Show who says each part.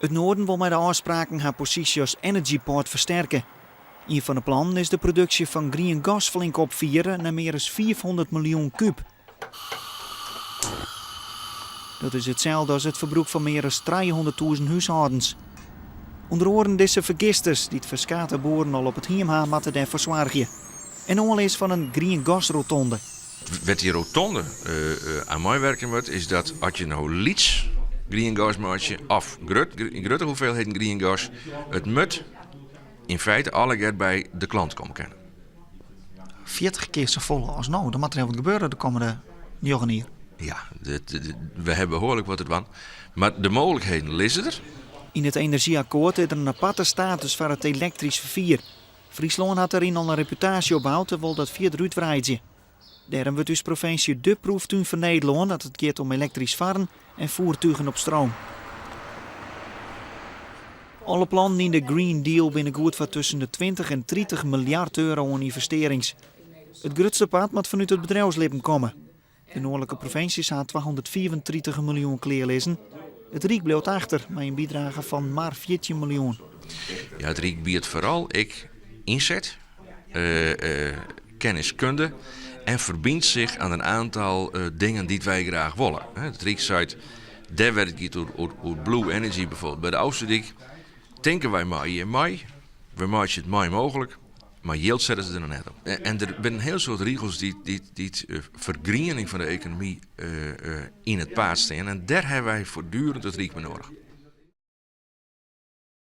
Speaker 1: It Noarden wol mei de ôfspraken har posysje as enerzjypoart fersterke. Ien fan de plannen is de produksje fan grien gas flink opfiere nei mear as 500 miljoen kúb. Dat is itselde as it ferbrûk fan mear as 300.000 húshâldens. Under oaren dizze fergisters, dy't ferskate boeren al op it hiem ha, moatte dêrfoar soargje. En oanlis fan in grien gasrotonde.
Speaker 2: Wêr't dy rotonde oan meiwerke wurdt, is dat as je no lyts grien gas meitsje of grut, grutte hoeveelheden grien gas, it moat yn feite allegear by de klant komme kinne.
Speaker 1: 40 kear safolle as no. Dan moat der hiel wat gebeure de kommende njoggen jier.
Speaker 2: Ja, we ha behoarlik wat te dwaan. Mar de mooglikheden lizze der.
Speaker 1: Yn it enerzjyakkoart is der in aparte status foar it elektrysk ferfier. Fryslân hat dêryn al in reputaasje opboud en wol dat fierder útwreidzje. Dêrom wurdt ús provinsje dé proeftún fan Nederlân as it giet om elektrysk farren en foertugen op stroom. Alle plannen yn de Green Deal binne goed foar tusken de 20 en 30 miljard euro oan ynvestearrings. It grutste part moat fanút it bedriuwslibben komme. De noardlike provinsjes ha 235 miljoen klearlizzen. It Ryk bliuwt achter mei in bydrage fan mar 14 miljoen.
Speaker 2: Ja, it Ryk biedt foaral ek ynset, kennis, kunde en ferbynt sich oan in oantal dingen dy't wy graach wolle. It Ryk seit, dêr wêr't it giet oer blue energy bijvoorbeeld by de Ofslútdyk, tinke wy mei hjir mei, we meitsje it mei mooglik. Mar jild sette se der noch net op. En der binne in hiel soad rigels dy't fergriening fan de ekonomy yn it paad stean. En dêr hawwe wy foartdurend it Ryk mei nedich.